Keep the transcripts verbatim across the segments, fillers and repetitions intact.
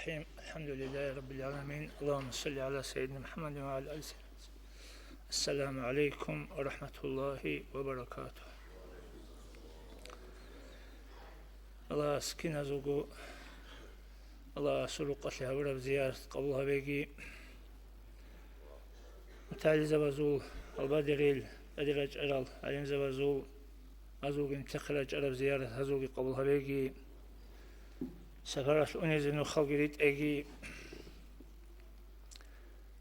الرحيم. الحمد لله رب العالمين. اللهم صل على سيدنا محمد وعلى آل سيدنا محمد. السلام عليكم ورحمة الله وبركاته. Аллагьас киназулго, Аллагьасул рукъалъе гьабураб зиярат къабул гьабеги, мутагӀилзабазул, албадерил, тӀаде рачӀарал гӀалимзабазул, гьазулги нилъехъе рачӀараб зиярат гьазулги къабул гьабеги, сапаралъ унизе нухалги ритӀеги.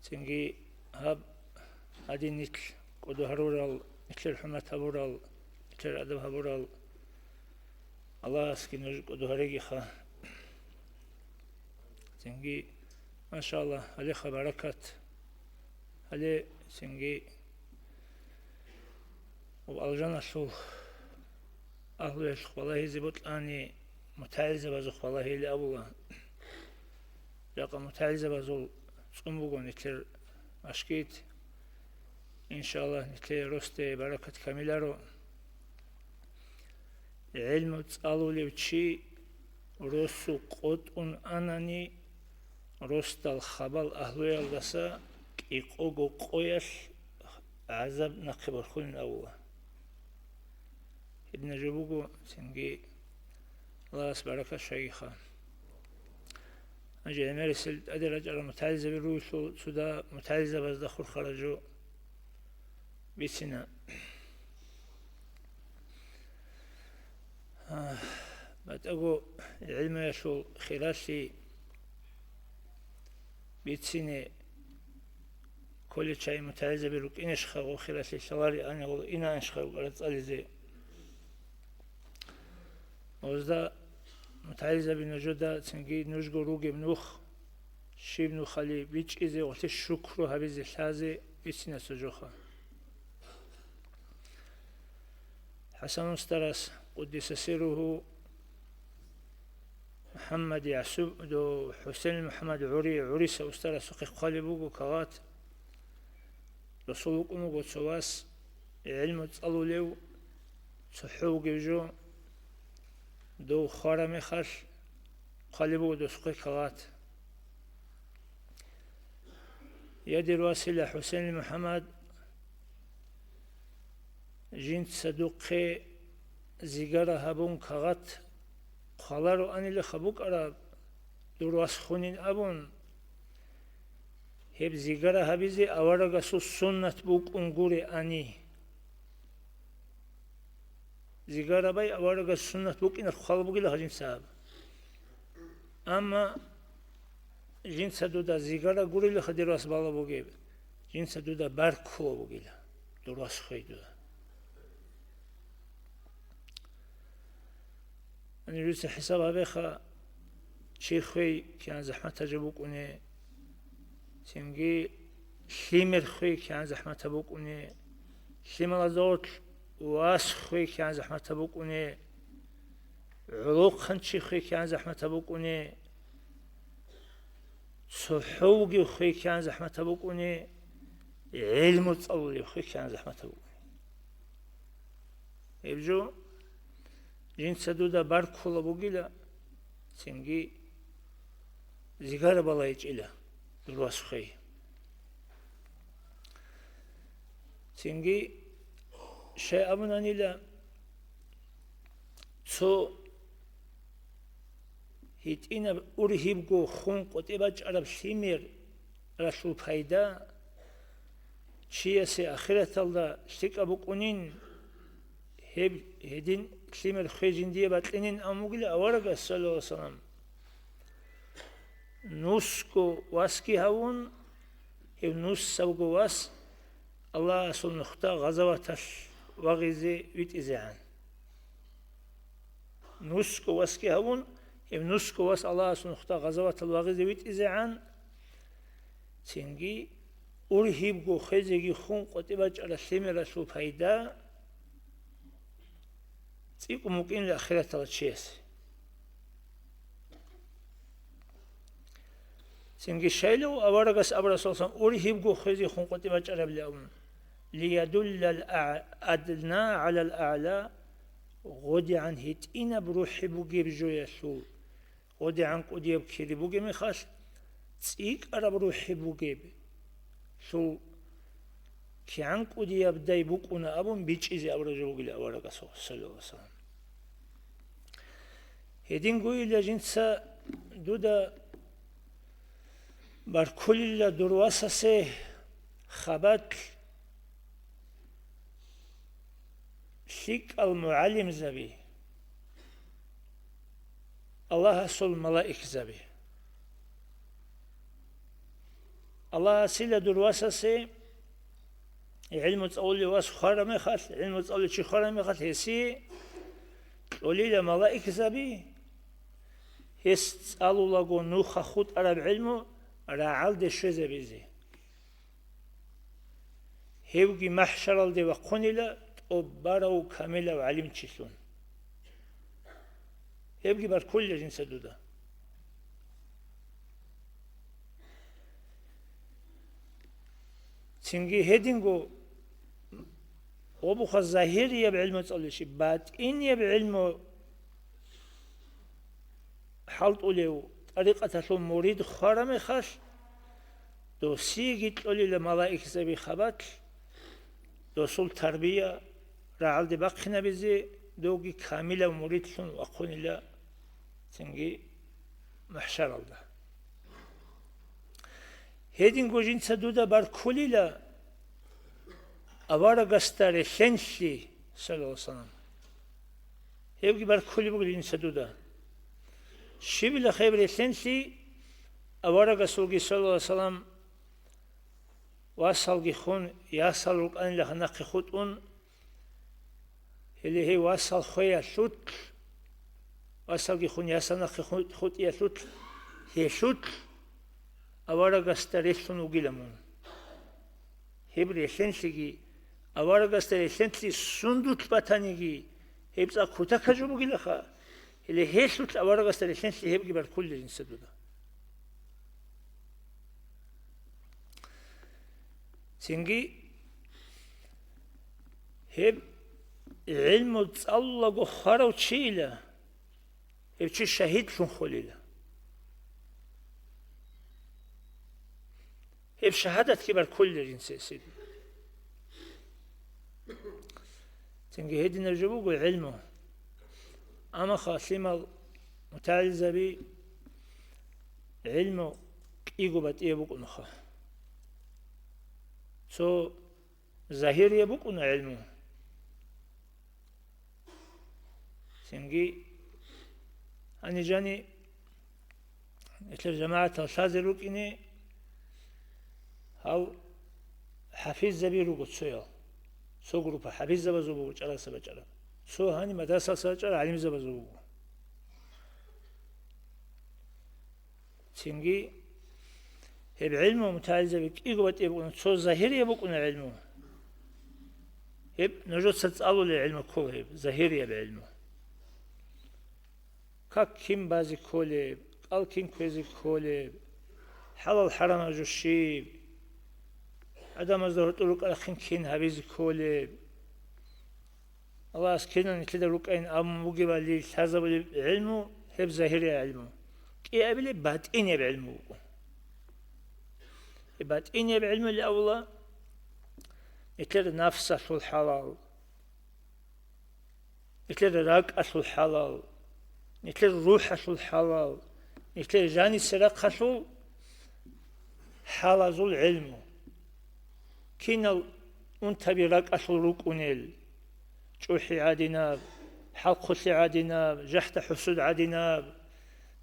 Цинги гьаб гьадин нилъ кӀодо гьарурал, нилъер хӀурмат гьабурал, нилъер адаб гьабурал, Аллагьасги нуж кӀодо гьарегиха. Цинги, машалла, гьалеха баракат. Гьале цинги ва алжаналъул агьлуялъухъ балагьизе бокьани, мутагӀилзабазухъ балагьизе абула. Жакъа мутагӀилзабазул цӀун буго нилъер машгит. Иншаллагь, нилъее росде баракат камиларо. ГӀилму цӀалулев чи росу къотӀун анани, росдал хабал агьлуялдаса кӀикъого къоялъ гӀазаб нахъе борхунин абула. Гьедина жо буго, цинги Аллагьас баракат щвейиха. Гьанже гӀемерисел тӀаде рачӀарал мутагӀилзаби ругелъул цо дагьа мутагӀилзабазда хурхараб жо бицина. БатӀаго гӀилмуялъул хиралъи бицине кколел чагӀи мутагӀилзаби рукӀинищха, гъо хиралъи лъалари ани гъоло инаанщха рукӀарал цӀализе. Гъозда мутагӀилзаби нужеда цинги нужго ругеб нух, щиб нухали бичӀчӀизе, гъолъе шукру гьабизе лъазе бицина цо жоха. ХӀасан устарас, къуддиса сирругьу, МухӀаммад ЯгӀсуб, до ХӀусен МухӀаммад ГӀури, ГӀуриса устарасухъе хъвалеб буго кагъат. Досул вукӀун вуго цо вас, гӀилму цӀалулев, цохӀо вугев жо, дов хвараб мехалъ, хъвалеб буго досухъе кагъат. Я дир васила ХӀусен МухӀаммад, жинца духъе зигара гьабун кагъат хъвалароанилаха букӀараб, дур вас хунин абун, гьеб зигара гьабизе аварагасул суннат букӀун гуреани. Зигара бай аварагасул суннат букӀинар хъвала бугила гьажинца гьаб. Амма жинца дуда зигара гурилаха дир вас бала бугеб, жинца дуда баркула бугила, дур вас хвей дуда. Гьаниб жуца хӀисаб гьабеха, чи хвей кигӀан захӀматаб жо букӀуне, цинги лъимер хвей кигӀан захӀматаб букӀуне, лъималазда гъорлъ вас хвей кигӀан захӀматаб букӀуне, гӀолохъанчи хвей кигӀан захӀматаб букӀуне, цохӀо вугев хвей кигӀан захӀматаб букӀуне, гӀилму цӀалулев хвей кигӀан захӀматаб букӀуне. Гьеб жо жинца дуда баркула бугила, цинги зигара балайчӀила дур вас хвей. Цинги щай абунанила, цо гьитӀинаб ургьибго хун къотӀи бачӀараб лъимералъул пайда чиясе ахираталда лъикӀаб букӀунин, гьеб гьедин лъимер хвей жиндие бакьинин абун бугила аварагас, саллаллагьу гӀалайгьи вассалам. Нусго васги гьавун, гьев нусавго вас Аллагьасул нухда гъазаваталъ вагъизе витӀизегӀан. Нусго васги гьавун, гьев нусго вас Аллагьасул нухда гъазаваталъ вагъизе витӀизегӀан, цинги ургьибго хвезеги хун къотӀи бачӀараб лъимералъул пайда цӀикӀкӀун букӀин ахираталда чиясе. Цинги щайила аварагас абура, саллаллагьу гӀалайгьи вассалам, ургьибго хвезе хун къотӀи бачӀарабли абун, «Лиядуллал а-, адна гӀалал аъла», гъодигӀан гьитӀинаб рухӀи бугеб жоялъул, ГъодигӀан кӀудияб кири бугеб мехалъ, цӀикӀкӀараб рухӀи бугеб, лъул кигӀан кӀудиябдай букӀуна абун бичӀчӀизе абураб жо бугила аварагасул, саллаллагьу гӀалайгьи вассалам. Гьедингойила жинца дуда баркулила дур васасе хабалъ лъикӀал мугӀалимзаби, Аллагьасул малаикзаби. Аллагьасила дур васасе гӀилму цӀалулев вас хвараб мехалъ, гӀилму цӀалулев чи хвараб мехалъ, гьесие кьолила малаикзаби, гьес цӀалулаго нуха хутӀараб гӀилму рагӀалде щвезабизе. Гьевги махӀшаралде вахъунила тӀубарав камилав гӀалимчилъун. Гьебги баркулила жинца дуда. Цинги гьединго гъобухъа загьирияб гӀилму цӀалулев чи, батӀинияб гӀилму хӀалтӀулев тӀарикъаталъул мурид хвараб мехалъ, досиеги кьолила малаикзаби хабалъ, досул тарбия рагӀалде бахъинабизе, довги камилав муридлъун вахъунила цинги махӀшаралда. Гьединго жинца дуда баркулила аварагасда релълъенлъи, саллаллагьу гӀалайгьи вассалам. Гьебги баркулеб буго жинца дуда. Щибила гьеб релълъенлъи? Аварагасулги, саллаллагьу гӀалайгьи вассалам, васалги хун, ясал рукӀанила нахъе хутӀун, гьеле гьей васал хвеялъулъ, васалги хун ясал нахъе ху-, хутӀиялъулъ, гьелъулъ аварагасда релълъун вугила мун. Гьеб релълъенлъиги, аварагасда релълъенлъи сундулъ батаниги, гьеб цӀакъ кутакаб жо бугилаха, гьеле гьелъулъ аварагасда релълъенлъи гьебги баркулила жинца дуда. Цинги гьеб гӀилму цӀалулаго хварав чийила, гьев чи шагьидлъун холила. Гьеб шагьадатги баркулила жинца гьесие. Цинги гьединаб жо буго гӀилму. Амма ха лъимал мутагӀилзаби гӀилму кӀиго батӀияб букӀунаха. Цо загьирияб букӀуна гӀилму. Цинги гьанижани нилъер жамагӀатал лъазе рукӀине гьав хӀафиззаби руго цоял. Цо группа хӀафиззабазул буго чӀараса бачӀараб. Цо гьани мадрасалъа бачӀараб гӀалимзабазул буго. Цинги гьеб гӀилму мутагӀилзаби кӀиго батӀияб букӀуна, цо загьирияб букӀуна гӀилму. Гьеб нужеца цӀалулел гӀилму ккола гьеб, загьирияб гӀилму. Как кин базе кколеб, кӀал кин кквезе кколеб, хӀалал-хӀарамаб жо щиб, гӀадамазда гьоркьор рукӀарахъин кин гьабизе кколеб. Аллагьас кинал нилъеда рукӀайин абун бугебали лъазабулеб гӀилму, гьеб загьирияб гӀилму. КӀиабилеб батӀинияб гӀилму буго. Гьеб батӀинияб гӀилмули абула, нилъер нафсалъул хӀалал, нилъер ракӀалъул хӀалал, нилъер рухӀалъул хӀалал, нилъер жанисе рахъалъул хӀалазул гӀилму. Кинал унтаби ракӀалъул рукӀунел, чӀухӀи гӀадинаб, хӀалхъулъи гӀадинаб, жахӀда-хӀусуд гӀадинаб,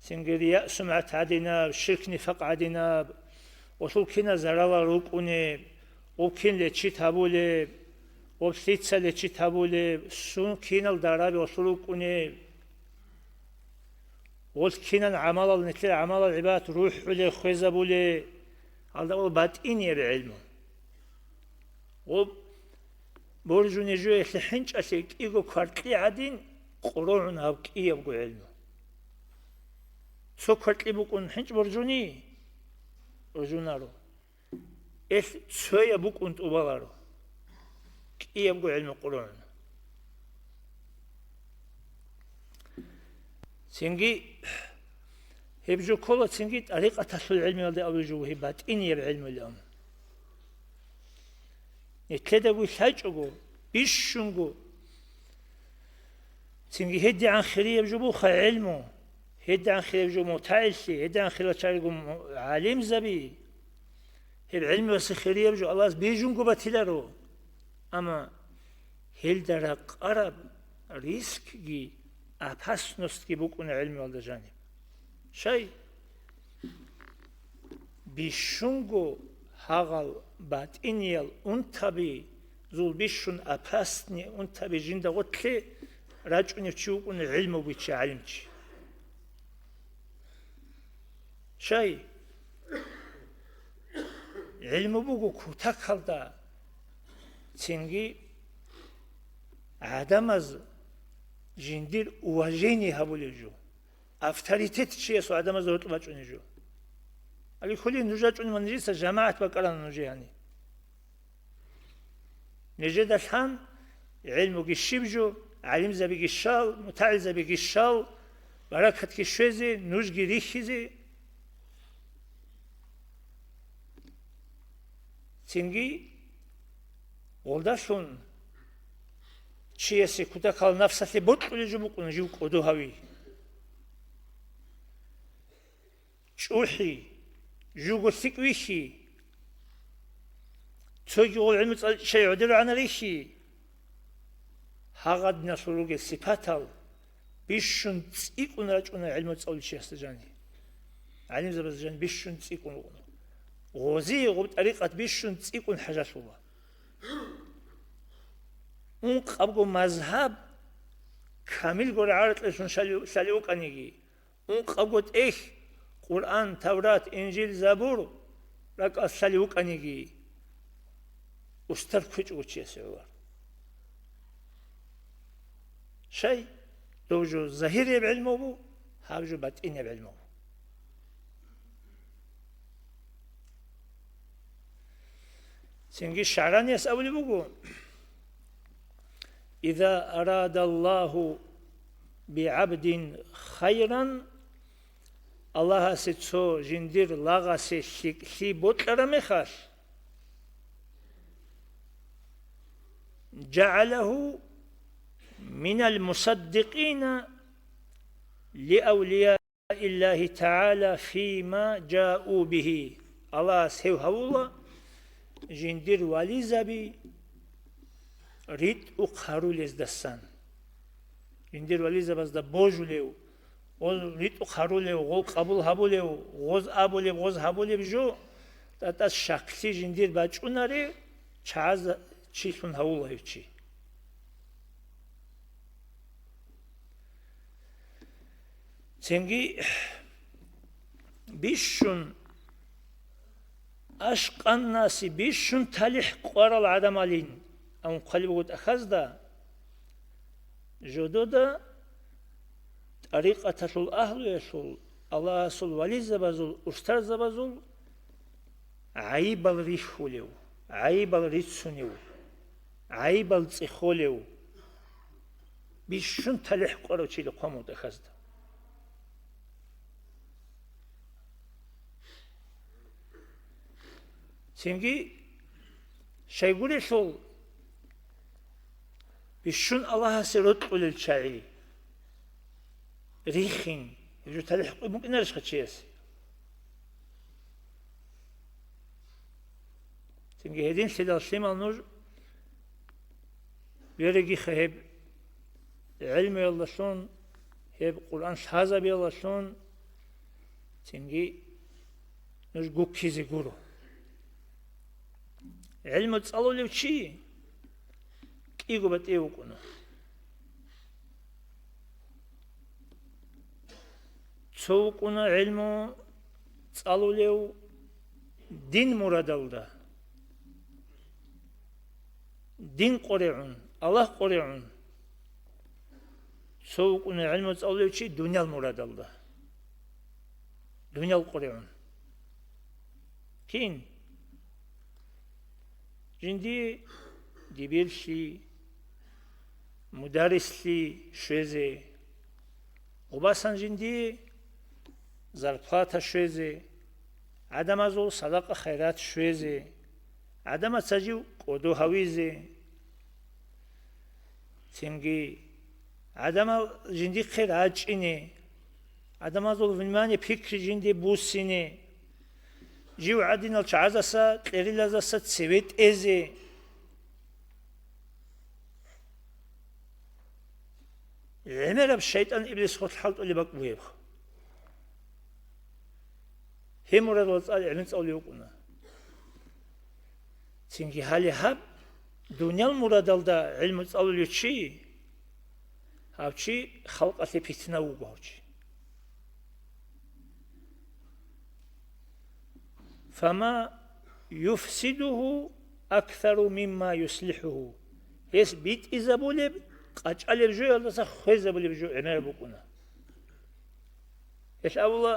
цинги рияъ-сумгӀат гӀадинаб, ширк-нифакъ гӀадинаб, гъолъул кинал заралал рукӀунеб, гъоб кин лечит гьабулеб, гъоб лъица лечит гьабулеб, сун кинал дараби гъолъул рукӀунеб, гъолъ кинан гӀамалал, нилъер гӀамалал гӀибадат рухӀулеб, хвезабулеб, гьалда гъол батӀинияб гӀилму. Гъоб боржунеб жоялъе хӀинчӀалъе кӀиго кваркьи гӀадин къурогӀун гьаб кӀиябго гӀилму. Цо кваркьи букӀун хӀинчӀ боржуни? Боржунаро. Элъ цояб букӀун тӀубаларо. КӀиябго гӀилму къурогӀун. Цинги, Гьеб жо ккола цинги тӀарикъаталъул гӀилмуялда абулеб жо гьеб батӀиниял гӀилмуялъун. Нилъедаго лъачӀого, бищунго, цинги гьедигӀан хирияб жо буха гӀилму, гьедигӀан хирияб жо мутагӀиллъи, гьедигӀан хирал чагӀиго му-, гӀалимзаби. Гьеб гӀилмуялъе хирияб жо Аллагьас бижунго батиларо. Амма гьелда ракъараб рискги, опасностьги букӀуна гӀилмуялда жаниб. Щай? Бищунго гьагъал батӀиниял унтаби, зул бищун опасный унтаби жинда гъотлъе рачӀунев чи вукӀуна гӀилму бичи гӀалимчи. Щай? ГӀилму буго кутакалда, цинги гӀадамаз жиндир уважение гьабулев жо, авторитет чиясул гӀадамазда гьоркьоб бачӀунев жо. Гьале хьулин нуж рачӀунеб нижеца жамагӀат бакӀарана нужее гьаниб. Нижеда лъан, гӀилмуги щиб жо, гӀалимзабиги щал, мутагӀилзабиги щал, баракатги щвезе, нужги рихьизе. Цинги гъолдалъун чиясе кутакал нафсалъе бокьулеб жо букӀуна жив кӀодо гьави. ЧӀухӀи, жуго лъикӀ вихьи, цоги гъол гӀилму цӀаличӀчӀай гӀодор гӀана рихьи, гьагъадиналъул ругел сипатал бищун цӀикӀкӀун рачӀуна гӀилму цӀалулев чиясда жани. ГӀалимзабазда жани бищун цӀикӀкӀун рукӀуна. Гъозие гъоб тӀарикъат бищун цӀикӀкӀун хӀажалъула. Ункъабго мазгьаб камилго рагӀаракьелъун лъали-, лъалев вукӀаниги, ункъабго тӀехь, Къуръан, Таврат, Инжил, Забур ракӀалъ лъалев вукӀаниги, устар кквечӀого чиясе гӀолар. Щай? Дов жо загьирияб гӀилму бу, гьаб жо батӀинияб гӀилму бу. Цинги ШагӀранияс абулеб буго: «Иза арадаллагьу бигӀабдин хайран», Аллагьасе цо жиндир лагъасе лъикӀлъи бокьараб мехалъ, «жагӀалагьу минал мусаддикъина лиавлия Иллагьи тагӀала фима жау бигьи», Аллагьас гьев гьавула жиндир вализаби ритӀухъ гьарулездасан. Жиндир вализабазда божулев, гъоз ритӀухъ гьарулев, гъол къабул гьабулев, гъоз абулеб, гъоз гьабулеб жо, тӀатӀас щаклъи жиндир бачӀунарев чагӀаз чилъун гьавула гьев чи. Цинги бищун, ашкъаннаси бищун талихӀ къварал гӀадамалин, абун хъвалеб буго тӀахьазда, жодода тӀарикъаталъул агьлуялъул, Аллагьасул вализабазул, устарзабазул гӀайибал рихьулев, гӀайибал рицунев, гӀайибал цӀехолев, бищун талихӀ къварав чили хъван бутӀа хьазда. Цинги щайгурелъул бищун Аллагьасе рокьулел чагӀи рихин, гьеб жо талихӀ къуй букӀинарищха чиясе? Цинги гьединлъидал лъимал нуж берегиха гьеб гӀелмуялдалъун, гьеб Къуръан лъазабиялдалъун, цинги нуж гуккизе гуро. ГӀелму цӀалулев чи кӀиго батӀи вукӀуна. Цо вукӀуна гӀелму цӀалулев дин мурадалда, дин къоригӀун, Аллагь къоригӀун. Цо вукӀуна гӀелму цӀалулев чи дуниял мурадалда, дуниял къоригӀун. Кин? Жинди дибирлъи, мударрислъи щвезе, гъубасан жинди зарплата щвезе, гӀадамазул садакъа-хайрат щвезе, гӀадамаца жив кӀодо гьавизе, цинги гӀадамал жиндихъе рачӀине, гӀадамазул внимание, пикри жинде буссине, жив гӀадинал чагӀаздаса, кьерилаздаса цеве тӀезе. ГӀемераб шайтӀан иблис хӀалтӀулеб бакӀ бугеб. Гьеб мурадалда цӀализе гӀелму цӀалулев вукӀуна. Цинги гьале гьаб, дуниял мурадалда гӀелму цӀалулев чи, гьав чи халкъалъе питна вуго гьав чи. Фама юфсидуху аксару мимма юслихӀуху. Гьес битӀизабулеб, къачӀалеб жоялдаса хвезабулеб жо гӀемераб букӀуна. Гьелъ абула,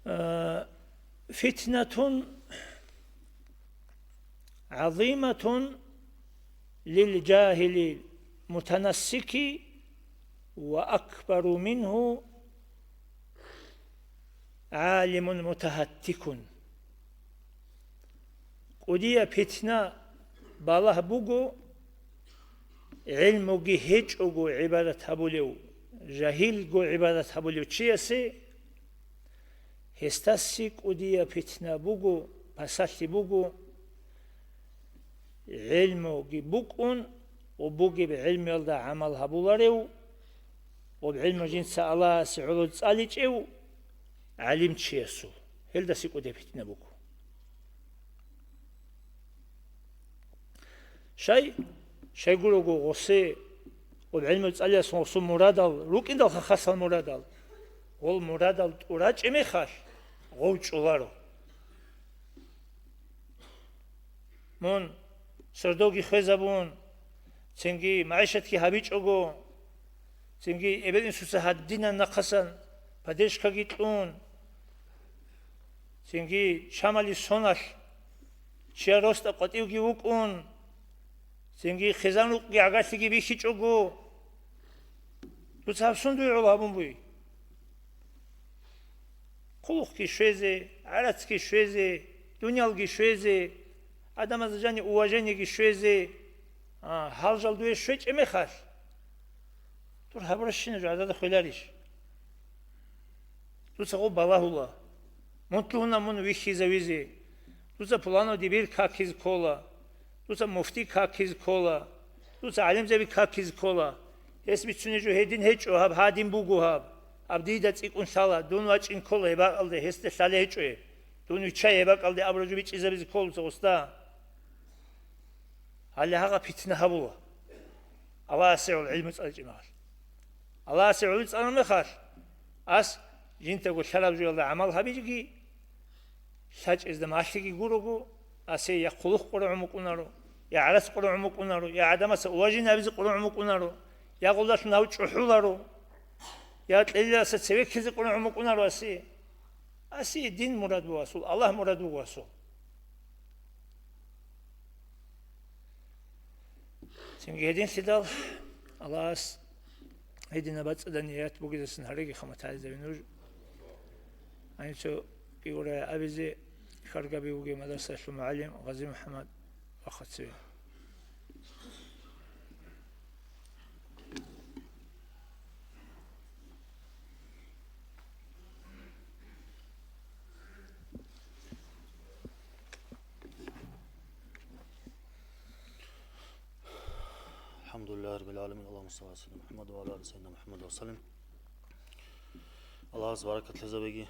а, фитнатун гӀазиматун лил жагьили мутанассики ва акбару мингьу гӀалимун мутагьаттикун. КӀудияб питна, балагь буго гӀелмуги гьечӀого гӀибадат гьабулев, жагьилго гӀибадат гьабулев чиясе. Гьесдаси кӀудияб питна буго, пасалъи буго, гӀелмуги букӀун ва бугеб гӀелмуялда гӀамал гьабуларев ва гӀелму жинца Аллагьасе гӀоло цӀаличӀев гӀалимчиясул. Гьелдаси кӀудияб питна буго. Щай, щайгурого гъосе ва гӀелму цӀалиялъул гъосул мурадал, рукӀиндал хасал мурадал, гъол мурадал тӀурачӀеб мехалъ, гъов чӀоларо. Мун сордоги хвезабун, цинги магӀишатги гьабичӀого, цинги эбел-инсуца гьадинаб нахъасан поддержкаги кьун, цинги чамали соналъ чияр росда къватӀивги вукӀун, цинги хъизан-рукъги гӀагарлъиги бихьичӀого, дуца гьаб сунда гӀоло гьабун буй? Хъулухъги щвезе, гӀарацги щвезе, дуниялги щвезе, гӀадамазда жани уважениеги щвезе, а, гьал жал дуе щвечӀеб мехалъ, дур гьабурабщинаб жо гӀадада хвеларищ? Дуца гъоб балагьула. Мун лъугьуна мун вихьизавизе. Дуца пуланав дибир какизе ккола. Дуца муфти какизе ккола. Дуца гӀалимзаби какизе ккола. Гьес бицунеб жо гьедин гьечӀо, гьаб гьадин буго гьаб. Гьаб дида цӀикӀкӀун лъала, дун вачӀин ккола гьеб бакӀалде, гьесде лъалеб гьечӀо гьеб. Дун виччай гьеб бакӀалде абураб жо бичӀчӀизабизе ккола дуца, уста. Гьале гьагъа питна гьабула. Аллагьасе гӀоло гӀилму цӀаличӀеб мехалъ. Аллагьасе гӀоло цӀалараб мехалъ, ас жиндаго лъараб жоялда гӀамал гьабиги, лъачӀезда малъиги гурого, асе я хъулухъ къварагӀун букӀунаро, я гӀарац къварагӀун букӀунаро, я гӀадамаца уважение гьабизе къварагӀун букӀунаро, я гъолдалъун гьав чӀухӀуларо, я кьелиласа цеве ккезе къварагӀун букӀунаро асе. Асе дин мурад буго асул, Аллагь мурад буго асул. Цинги гьединлъидал Аллагьас гьединаб бацӀцӀадаб ният бугезасан гьареги хъаматализабе нуж. Гьанив цо кӀиурай абизе хьаргаби вугев мадрасалъул мугӀалим Гъази МухӀаммад вахъа цеве. الحمد لله رب العالمين. اللهم صل على سيدنا محمد وعلى آل سيدنا محمد وسلم. Аллагьас баракат лъезабеги,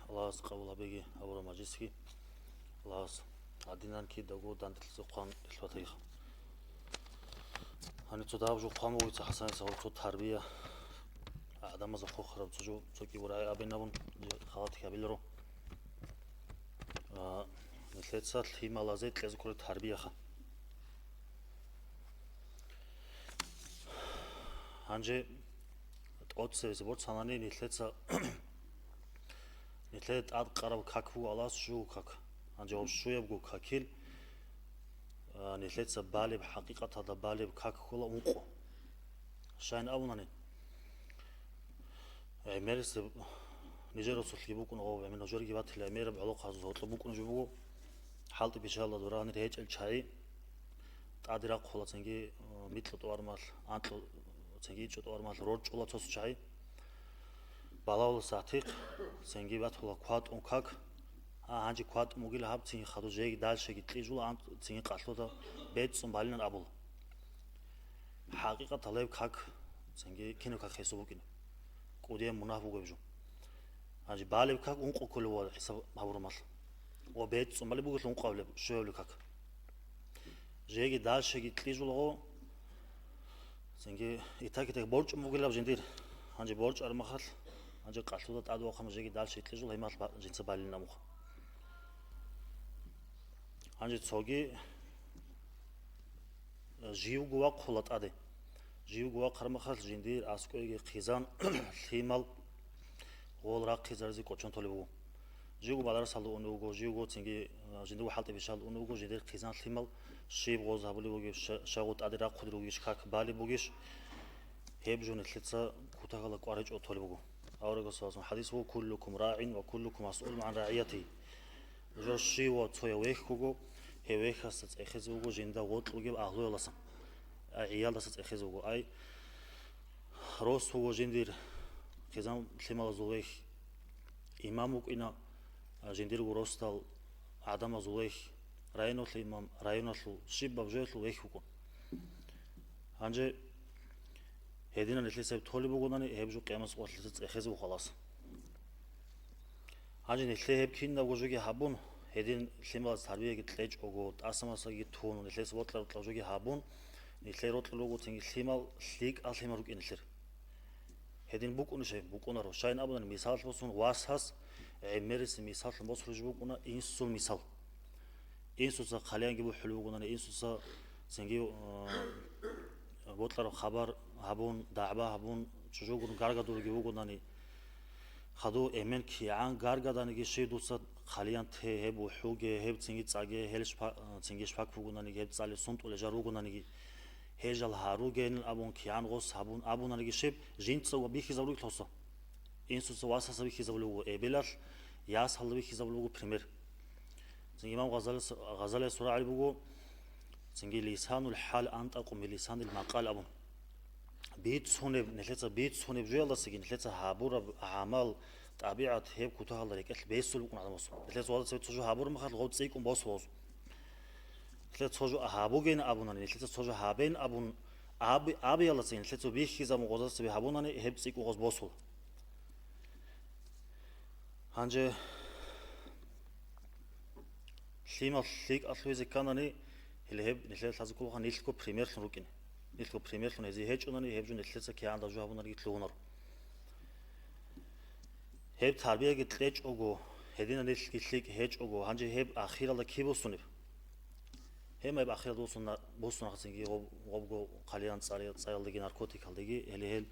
Аллагьас къабул гьабеги гьабураб мажлисги. Аллагьас гьадинан кидаго данделъизе хъван рихьватайха. Гьаниб цо дагьаб жо хъван буго, ГӀиса ХӀасаница гьорцо тарбия, гӀадамазда хохараб цо жо, цо кӀиго рагӀи абин абун, халатги гьабиларо. А, нилъеца лъималазе кьезе кколеб тарбияха. Гьанже тӀоцебесеб борцанани нилъеца, нилъее тӀадкъараб как буго Аллагьас щуго как. Гьанже гьаб щуябго какил, а, нилъеца балеб, хӀакъикъаталда балеб как ккола ункъо. Щайин абунани, ГӀемерисеб нижер росулъги букӀун гъов, гӀемер нужерги батила, гӀемераб гӀолохъазул гьоркьоб букӀун жо буго. ХӀалтӀи-пишалда дора гьанир гьечӀел чагӀи тӀаде рахъула, цинги, э, микьго тӀовармал, анкьго, цинги ичӀго тӀовармал рорчӀула цо-цо чагӀи. Балагьула сатихъ, цинги батула кватӀун как. А, гьанже кватӀун бугила гьаб, цинги хадур жеги дальшеги кьижула, ан-, цинги къалъуда бецӀцӀун балинан абула. ХӀакъикъаталда гьеб как, цинги кинаб как гьесул букӀина? КӀудияб мунагь буго гьеб жо. Гьанже балеб как ункъо кколев ва хӀисаб гьабураб мал. Ва бецӀцӀун балеб бугелъул ункъо гьабулеб, щуябилеб как. Жеги дальшеги кьижулаго, цинги итак-итак борчӀун бугилаб жиндир. Гьанже борчӀараб махалъ, гьанже къалъуда тӀадвахъана жеги дальше кьижул гьеб мал ба-, жинца балилин абуха. Гьанже цоги, э, живго вахъула тӀаде. Живго вахъараб махалъ жиндир аскӀовеги хъизан лъимал гъол рахъизаризе кӀочон толеб буго. Живго мадрасалда унев вуго, живго цинги, а, жиндирго хӀалтӀи-пишалда унев вуго, жиндир хъизан лъимал щиб гъоз гьабулеб бугеб, ща-, щагъул тӀаде рахъулел ругищ, как балеб бугищ, гьеб жо нилъеца кутакалда кӀвар гьечӀого толеб буго. Аварагасул хӀадис буго: «Куллукум рагӀин ва куллукум масъулун гӀан рагӀиятигьи». Жо щивав цояв вехь вуго, гьев вехьасда цӀехезе вуго жинда вокьулеб агьлуялдасан, а, гӀиялдаса цӀехезе вуго. Ай, рос вуго жиндир хъизан лъималазул вехь, имам вукӀина, а, жиндирго росдал гӀадамазул вехь, районалъул имам, районалъул щибаб жоялъул вехь вукӀун. Гьанже гьединан нилъеца гьеб толеб бугонани, гьеб жо къиямасеб къоялъ нилъеца цӀехезе вуго халас. Гьанже нилъее гьеб кинабго жоги гьабун, гьедин лъималаз тарбияги кьечӀого, тӀаса-масаги тун, нилъеца бокьа-бокьараб жоги гьабун, нилъее рокьулел руго цинги лъимал, лъикӀал лъимал рукӀин нилъер. Гьедин букӀунищ гьеб? БукӀунаро. Щайин абунани, мисалалъ босун, васас гӀемерисеб мисаллъун босулеб жо букӀуна инсул мисал. Инсуца хъалиянги бухӀулеб бугонани, инсуца цинги, э, бокьараб хабар гьабун, дагӀба гьабун, чӀужугун гаргадулги вугонани, хадув эмен кигӀан гаргаданиги, щив дуца хъалиян те, гьеб вухӀуге, гьеб цинги цӀаге, гьел шпа-, цинги шпак бугонаниги, гьеб цӀалеб сунтӀулел жал ругонаниги, гьел жал гьаругейин абун кигӀан гъос гьабун абунаниги, щиб жинца ва бихьизабулел гьосо. Инсуца васасда бихьизабулеб буго эбелалъ, ясалда бихьизабулеб буго пример. Цинги имам Гъазалис-, Гъазалияс рагӀи буго, цинги лисанул хӀал антӀакъу мин лисанил макъал абун. Бицунеб, нилъеца бицунеб жоялдасаги, нилъеца гьабураб гӀамал, тӀабигӀат гьеб кутакалда рекӀелъ бесулеб букӀун гӀадамасул. Нилъеца васасда цебе цо жо гьабураб мехалъ гъов цӀикӀкӀун босула гъоз. Нилъеца цо жо гьабугейин абунани, нилъеца цо жо гьабейин абун аб-, абиялдаса нилъеца бихьизабун гъозда цебе гьабунани, гьеб цӀикӀкӀун гъоз босула. Гьанже лъимал лъикӀалъувизе кканани, гьеле гьеб нилъеда лъазе кколаха нилъго примерлъун рукӀине. Нилъго примерлъун гьезие гьечӀунани, гьеб жо нилъеца кигӀан жо гьабунариги лъугьунаро. Гьеб тарбияги кьечӀого, гьединаб нилъги лъикӀ гьечӀого, гьанже гьеб ахиралда киб босунеб? Гьеб гьеб ахиралда босуна-, босуна цинги гъоб-, гъобго хъалиян цӀали-, цӀаялдеги, наркотикалдеги, гьеле гьел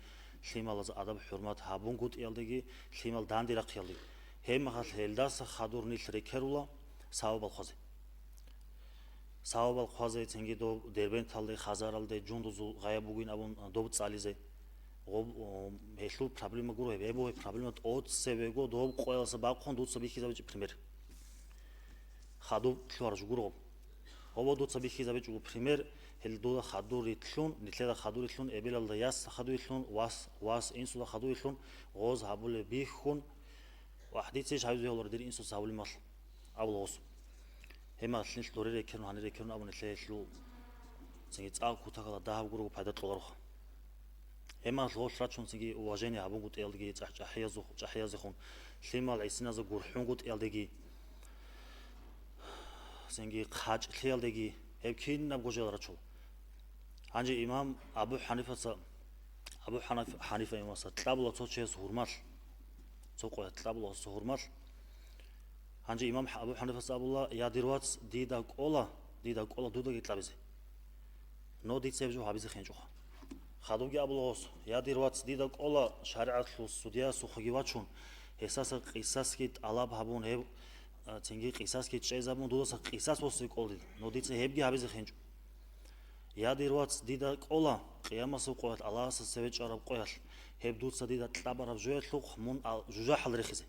лъималаз адаб-хӀурмат гьабунгутӀиялдеги, лъимал данде рахъиялдеги. Гьеб мехалъ гьелдаса хадур нилъ рекерула савабал хъвазе. Савабал хъвазе цинги доб Дербенталде, Хазаралде жундузул гъайаб бугин абун доб цӀализе. Гъоб-, о, гьелъул проблема гуро гьеб. Гьеб гьеб проблема тӀоцевего доб къоялдаса бахъун дуца бихьизабичӀеб пример. Хадуб лъугьараб жо гуро гъоб. Гъоб дуца бихьизабичӀого пример, гьел дуда хадур рилълъун, нилъеда хадур рилълъун, эбелалда яс хадур рилълъун, вас, вас инсуда хадур рилълъун, гъоз гьабулеб бихьун, ва хӀадисищ гьабизе гьавуларо дир инсуца гьабулеб мал. Абула гъос. Гьеб мехалъ нилъ доре рекерун, гьанир рекерун абун нилъее гьелъул цинги цӀакъ кутакалда дагьаб гурого пайда кьолароха. Гьеб мехалъ гъолъ рачун цинги уважение гьабунгутӀиялдеги, чӀахӀ-, чӀахӀиязе-, чӀахӀиязехун, лъимал гӀисиназе гурхӀунгутӀиялдеги, цинги хъачӀлъиялдеги гьеб кинабго жал рачула. Гьанже имам Абу ХӀанифаца, Абу ХӀанаф-, ХӀанифа имамасда кьабула цо чияс гьурмалъ. Цо къоялъ кьабула гъосда гьурмалъ. Гьанже имам Абу ХӀанифаца абула: «Я, дир вац, дида кӀола, дида кӀола дудаги кьабизе. Но дица гьеб жо гьабизе хинчӀоха». Хадубги абула гъос: «Я, дир вац, дида кӀола шаригӀатлъул судиясухъеги вачун, гьесдаса къисасги тӀалаб гьабун, гьеб, а, цинги къисасги чӀезабун, дудаса къисас босизе кӀола дида. Но дица гьебги гьабизе хинчӀо». «Я, дир вац, дида кӀола Къиямасеб къоялъ, Аллагьасда цеве чӀараб къоялъ, гьеб дуца дида кьабараб жоялъухъ мун ал-, жужахӀал рехизе.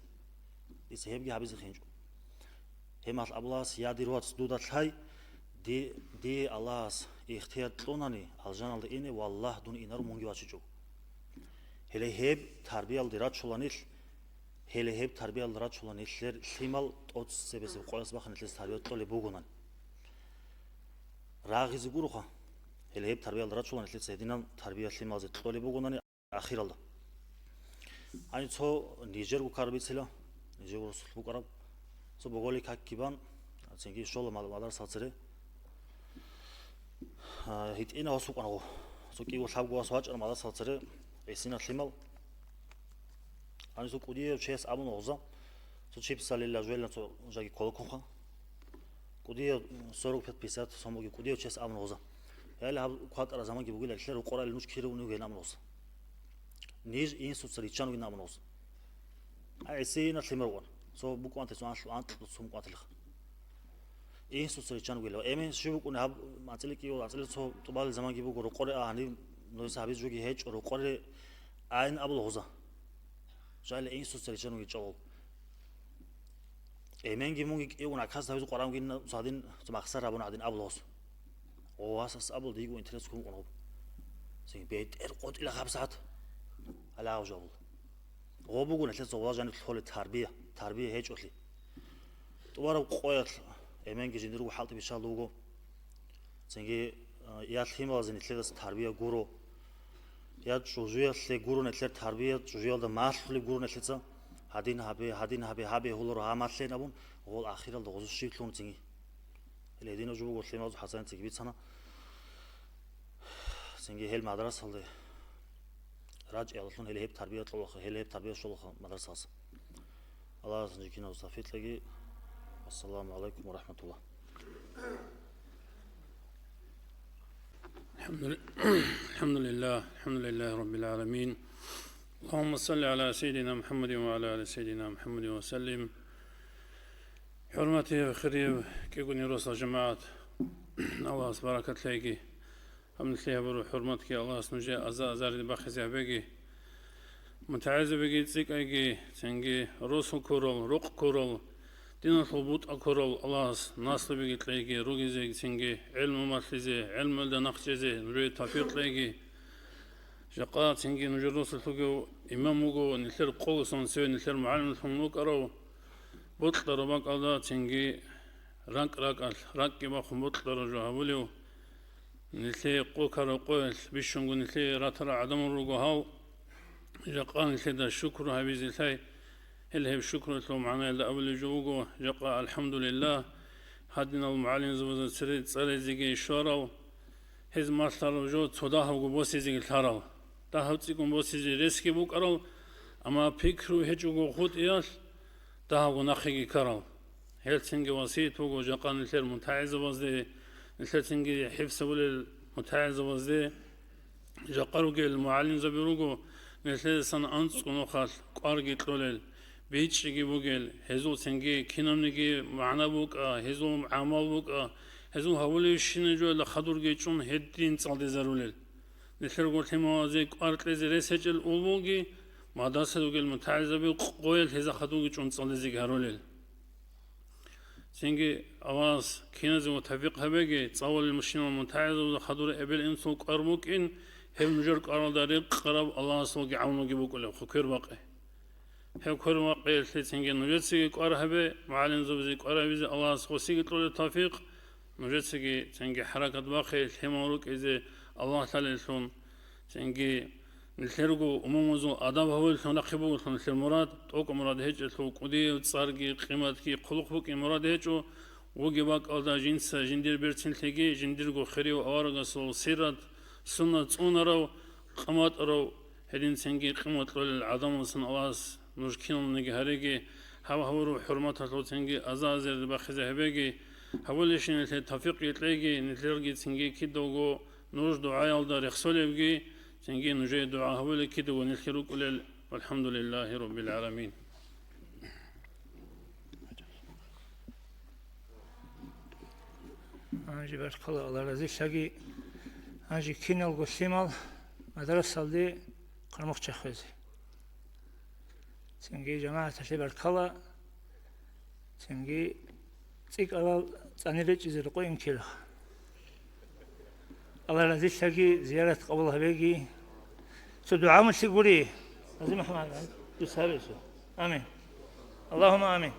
Дица гьебги гьабизе хинчӀо. Гьеб мехалъ абулас: «Я, дир вац, дуда лъай, ди-, дие Аллагьас ихтияр кьунани алжаналде ине, валлагь, дун инаро мунги вачичӀого». Гьеле гьеб тарбиялде рачула нилъ, гьеле гьеб тарбиялде рачула нилъер лъимал тӀоцебесеб къоялъ бахъ нилъеца тарбия кьолеб бугонан. Рагъизе гуроха. Гьеле гьеб тарбиялда рачулан нилъеца гьединаб тарбия лъималазе кьолеб бугонани ахиралда. Гьаниб цо нижерго ккараб бицила, нижерго росулъ букӀараб. Цо боголил какги бан, цинги щола мал-, мадрасал цере. А, гьитӀина вас вукӀанаго. Цо кӀиго лъабго вас вачӀана мадрасал цере, гӀисина лъимал. Гьаниб цо кӀудияв чияс абуна гъоза, цо чипсалила жвелла цо жаги кколоккунха. КӀудияв, сорок пять пятьдесят сом бугеб кӀудияв чияс абуна гъоза: «Гьале гьаб кватӀара заманги бугила, нилъер рукъорали нуж кире унев гьел», — абуна гъоза. Ниж инсуца риччан вугин абуна гъоза. А гӀисина лъимал вукӀана. Цо букӀванте, цо анкь-, анкьго цо букӀвантелха. Инсуца риччан вугила. Эмен щив вукӀуни гьаб анцӀила кӀиго, анцӀила цо тӀубалел заманги буго, рукъоре а гьаниб, нужеца гьабизе жоги гьечӀо, рукъоре айин абула гъоза. Жагьиле инсуца риччан вугин чӀавал. Эменги мунги кӀиявгун гӀакас гьавизе къварангин цадин цо махсар гьабуна гӀадин абула гъос. О, васас абул, диего интерес ккун вукӀун гъоб. Цин бетӀер къотӀила гьаб сагӀат. Гьалагъав жо абул. Гъо буго нилъеца гъола жаниб лъолеб тарбия, тарбия гьечӀолъи. ТӀубараб къоялъ эменги жиндирго хӀалтӀи бищал вуго. Цинги, а, я лъималазе нилъедаца тарбия гуро, я чӀужуялъе гуро нилъер тарбия, чӀужуялда малъулеб гуро нилъеца, гьадин гьабе, гьадин гьабе, гьабе гьуларо гьа малъен абун, гъол ахиралда гъозу щиблъун цинги. Гьеле гьединав жо буго лъималазул хӀасанат цинги бицана. Цинги гьел мадрасалде рачӀиялъун гьеле гьеб тарбия кьолаха, гьеле гьеб тарбия щолаха мадрасалъ. Аллагьас жикинав сафитлъаги. Ассаламу гӀалайкум ва рахӀматуллагь. الحمد لله، الحمد لله رب العالمين. اللهم صل على سيدنا محمد وعلى آل سيدنا محمد وسلم. ХӀурматияв, хирияв кӀиго-кӀиго росла жамагӀат, Аллагьас баракат лъеги. Гьаб нилъее гьабураб хӀурматги Аллагьас нужее аза-азарде бахизе гьабеги. МутагӀилзабиги цӀикӀкӀайги, цинги росу ккурал, рукъ ккурал, диналъул бутӀа ккурал Аллагьас наслубиги кьеги, ругезеги, цинги гӀелму малъизе, гӀелмуялда нахъчӀезе нужее тавфикъ кьеги. Жакъа цинги нужер росулъ вугев имам вуго, нилъер къоллъун цеве нилъер мугӀалимлъун вукӀарав, бокьараб бакӀалда цинги ракӀ-ракӀалъ, ракӀги бахъун бокьараб жо гьабулев, нилъее къо ккараб къоялъ бищунго нилъее ратарал гӀадамал руго гьав. Жакъа нилъеда шукру гьабизе лъай. Гьел гьеб шукруялъул магӀнаялда абулеб жо буго, жакъа, алхӀамдулиллагь, гьадинал мугӀалимзабазда цере цӀализеги щварал, гьез малъараб жо цо дагьабго босизеги лъарал, дагьаб цӀикӀкӀун босизе ресги букӀарал, амма пикру гьечӀого хутӀиялъ дагьабго нахъеги ккарал. Гьелцинги васият буго жакъа нилъер мутагӀилзабазде, нилъецинги хӀифзабулел мутагӀилзабазде, жакъа ругел мугӀалимзаби руго, нилъедасан анцӀго нухалъ кӀварги кьолел, бичӀчӀиги бугел, гьезул цинги кинабниги магӀна букӀа, гьезул гӀамал букӀа, гьезул гьабулебщинаб жоялда хадурги чӀун гьедин цӀалдизарулел. Нилъерго лъималазе кӀвар кьезе рес гьечӀел улбулги, мадрасаялда ругел мутагӀилзаби къоялъ гьезда хадурги чӀун цӀалдизеги гьарулел. Цинги Аллагьас киназего тавфикъ гьабеги, цӀалулел мужчинал мутагӀилзабазда хадур эбел-инсул кӀвар букӀин, гьеб нужер кӀваралда рекъараб Аллагьасулги гӀавнуги букӀулеб, хъу квербакъи. Гьеб квербакъиялъе цинги нужецаги кӀвар гьабе, мугӀалимзабазе кӀвар гьабизе Аллагьас гъосиги кьолеб тавфикъ, нужецаги цинги хӀаракат бахъе, лъимал рукӀизе Аллагь лъалеллъун, цинги нилъерго умумузул адаб гьавулеллъун рахъи бугелъул нилъер мурад, тӀокӀ мурад гьечӀелъул кӀудияв цӀарги, къиматги, хъулухъ букӀин мурад гьечӀо, вугеб бакӀалда жинца жиндир берцинлъиги, жиндирго хирияв аварагасул сират, суннат цӀунарав, къиматӀарав, гьединцинги къимат кьолел гӀадамалдасан Аллагьас нуж киналниги гьареги, гьаб гьавураб хӀурматалъул цинги аза-азарде бахизе гьабеги, гьабулебщиналъе тавфикъги кьеги, нилъерги цинги кидаго нуж дугӀаялда рехсолебги, цинги нужее дугӀа гьабулел кидаго нилъги рукӀулел. ВалхӀамдулиллагьи раббил гӀаламин. Гьанже баркала, Аллагь разилъаги. Гьанже киналго лъимал мадрасалде хъармухъ чахвезе. Цинги жамагӀаталъе баркала, цинги цӀикӀкӀарал цӀанир речӀчӀизе рекъон ккела. Аллагь разилъаги, зиярат къабул гьабеги. Цо дугӀа муслъи гури. Гъази МухӀаммад, дуца гьабе цо. Амин. Аллагьумма амин.